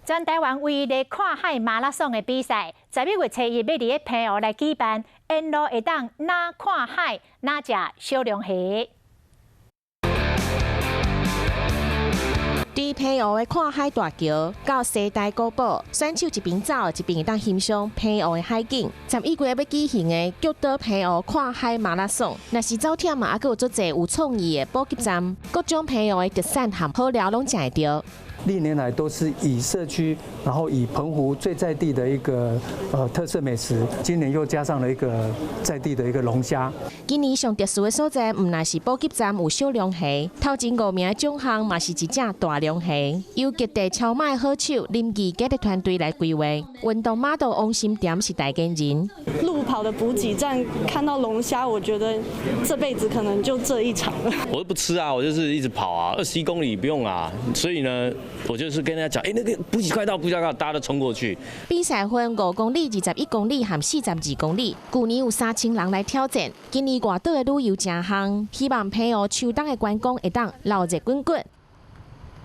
全台灣唯一的看海馬拉松的比賽，11月初1欲佇咧澎湖來舉辦，沿路會當若看海，若食小龍蝦。佇澎湖的看海大橋到西台古堡，選手一邊走一邊會當欣賞澎湖的海景。11月欲舉行的菊島澎湖看海馬拉松，若是走忝嘛，猶閣有足濟有創意的補給站，各種澎湖的特產和好料攏食會著。歷年來都是以社區，然後以澎湖最在地的一個特色美食，今年又加上了一個在地的一個龍蝦。今年上特殊的所在，毋但是補給站有小龍蝦，頭前五名獎項嘛是一隻大龍蝦，由極地超馬的好手林義傑的團隊來規劃。運動馬道王心恬是代言人。路跑的補給站看到龍蝦，我覺得這輩子可能就這一場了。我都不吃啊，我就是一直跑啊，21公里不用啊，所以呢，我就是跟大家講，欸，那個補給快到，補給快到，大家都衝過去。比賽分5公里、21公里和42公里，舊年有3000人來挑戰，今年外島的旅遊誠夯，希望澎湖秋冬的觀光會當鬧熱滾滾。